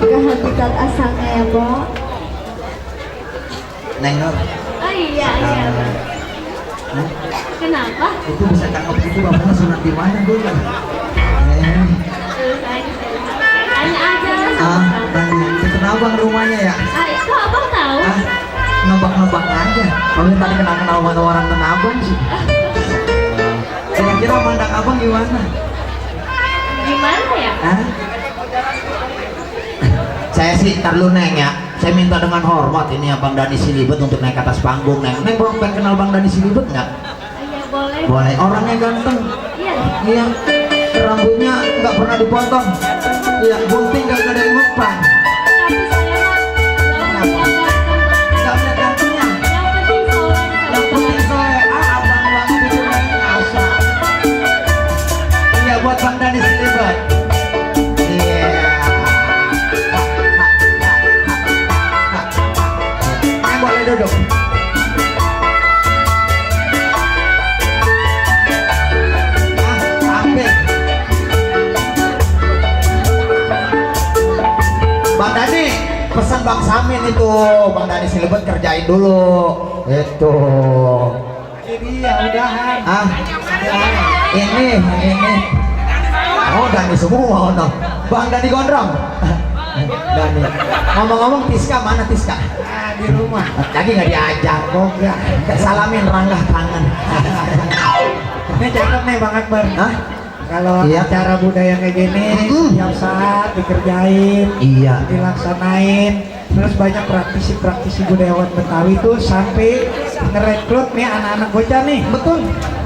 ke habitat asalnya ya, Bo. Neng Nur. Oh iya, iya. Hah? Kenapa? Itu bisa cakep itu bapaknya sunat di mana dulu? Terus tanya aja lah sama kamu. Tanya. Kenal bang rumahnya ya? Kok abang tahu? Nebak-nebak aja. Kalau tadi kenal-kenal sama orang Tanah Abang sih. Kira-kira mandang abang gimana? Gimana ya? Saya sih ntar lu Neng ya. Saya minta dengan hormat ini ya Bang Dani Silibet untuk naik ke atas panggung Neng. Neng belum pengen kenal Bang Dani Silibet nggak? Iya boleh. Boleh. Orangnya ganteng. Iya. Iya. Rambutnya nggak pernah dipotong. Iya. Gunting nggak ada yang ngepang. Tapi saya mah Nggak ada gantengnya. yang penting soleh. Yang penting soleh. Abang Bang itu Neng asa. Iya buat Bang Dani Silibet. Iya. Boleh duduk. Sampai. Bang Dani, pesan Bang Samin itu, Bang Dani Silibet kerjain dulu. Itu. Ini ya udahan. Ini. Oh Dani semua, no. Bang Dani Gondrong. Dani. Ngomong-ngomong Tiska mana Tiska? Di rumah. Lagi nggak diajak kok nggak salamin Rangga kangen. Ini cakep nih Bang Akbar. Hah? Kalau Iya. acara budaya kayak gini tiap saat dikerjain, Iya. dilaksanain. Terus banyak praktisi-praktisi budayawan Betawi tuh sampai ngerekrut nih anak-anak bocah nih. Betul.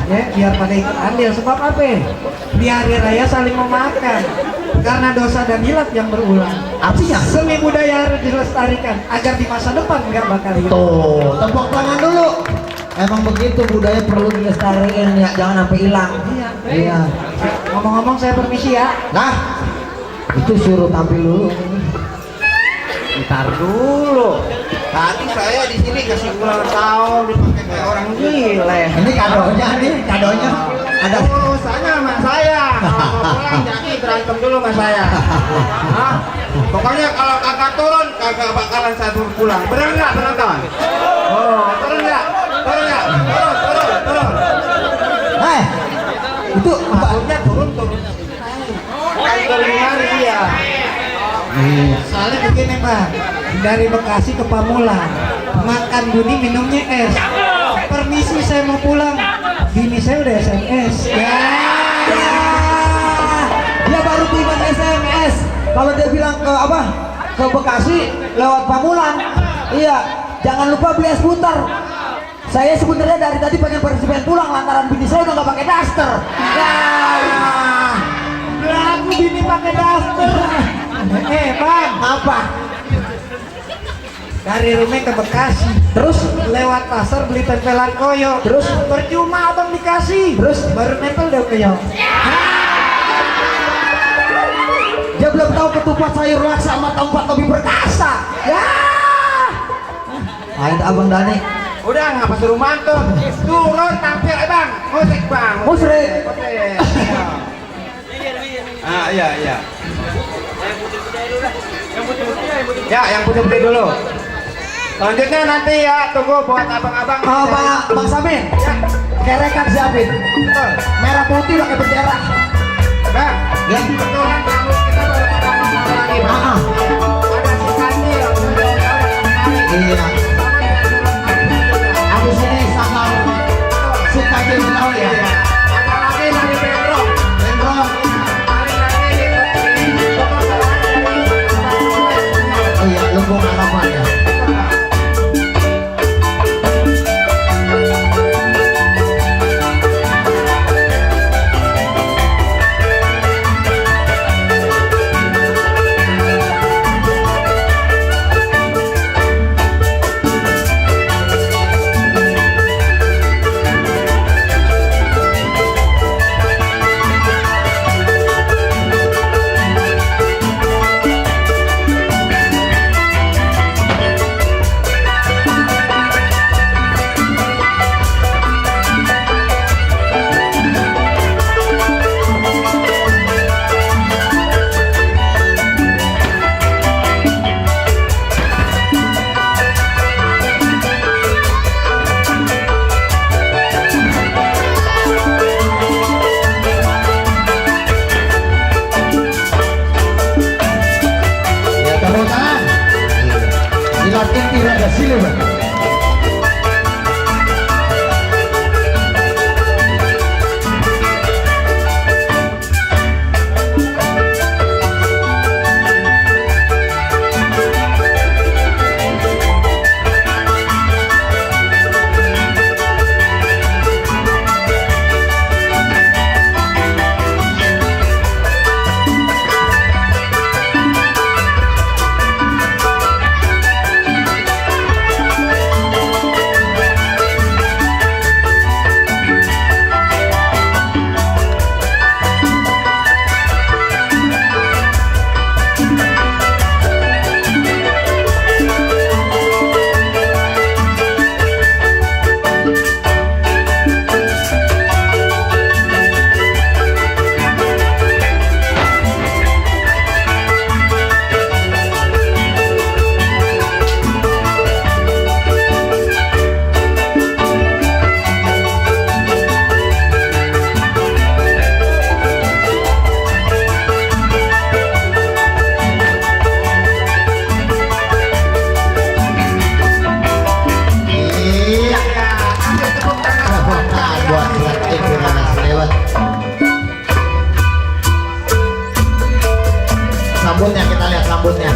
Ya, biar pada ikut andil. Sebab apa? Di hari raya saling memakan. Karena dosa dan hilaf yang berulang. Artinya Seni budaya harus dilestarikan agar di masa depan nggak bakal hilang. tuh tepuk tangan dulu. Emang begitu budaya perlu dilestarikan ya, jangan sampai hilang. Iya. Ngomong-ngomong saya permisi ya. Nah, itu suruh tampil dulu. Ntar dulu. Tadi saya di sini kasih ulang tahun dipakai kayak orang gile. Ini kadonya nih, kadonya. Ada Urusannya sama saya. Kalau mau pulang jadi berantem dulu sama saya. Hah? Pokoknya kalau kagak turun kagak bakalan saya turun pulang. Bener nggak penonton? Oh, turun nggak? Turun nggak? Turun. itu Maksudnya turun. Kan turun hari dia. Soalnya begini Pak, dari Bekasi ke Pamulang, makan budi minumnya es. Permisi saya mau pulang, bini saya udah SMS. ya. Dia baru terima SMS. Kalau dia bilang ke apa? Ke Bekasi lewat Pamulang. Iya, jangan lupa beli es putar. Saya sebenarnya dari tadi pengen pulang lantaran bini saya udah nggak pakai daster. Aku bini pakai daster. Bang, Apa? dari rumah ke Bekasi, Terus? lewat pasar beli tempelan koyo. Terus? Percuma abang dikasih. Terus? Baru nempel udah koyo. Dia belum tahu ketupat sayur laksa sama tempat lebih perkasa. Ya. Nah, itu Abang Dani. Udah ngapa suruh mantun? Turun tampil bang. Musik bang. Musrik. Iya. Ya, yang putih-putih dulu. Selanjutnya nanti ya, tunggu buat abang-abang. Oh, Bang Samin. Ya, Kerekan siapin. betul. Merah putih udah kayak bendera. Bang, Ya. kebetulan tamu kita baru pada ngomong lagi, Bang. Ah, ah. Ada si Kancil, Iya. Aku sini sama suka jadi tahu ya. ada lagi dari Pedro. Bendrong. Paling lagi di Oh iya, lumbung harapan ya. lewat inti raga Sileban. Rambutnya kita lihat rambutnya.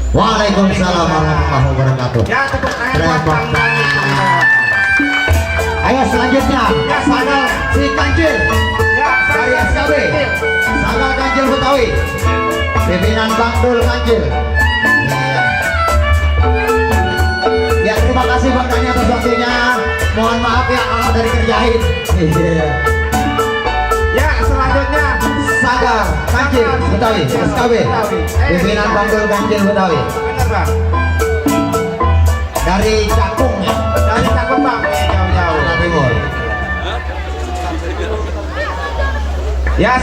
Waalaikumsalam warahmatullahi wabarakatuh. Ya, tepuk tangan buat Bang Dani. Ayo selanjutnya Ya, Sagal. si Kancil Ya, dari saya SKB Sagal Kancil Betawi, pimpinan Bang Dul Kancil. Iya. Ya terima kasih Bang Dani atas waktunya. Mohon maaf ya kalau dari kerjain. Iya. Ya, selanjutnya Sagar Kancil Betawi SKB, pimpinan Bang Dul Kancil Betawi bener Bang. dari Cakung ya, Dari Cakung Bang, jauh-jauh. Jawa Timur. Ya.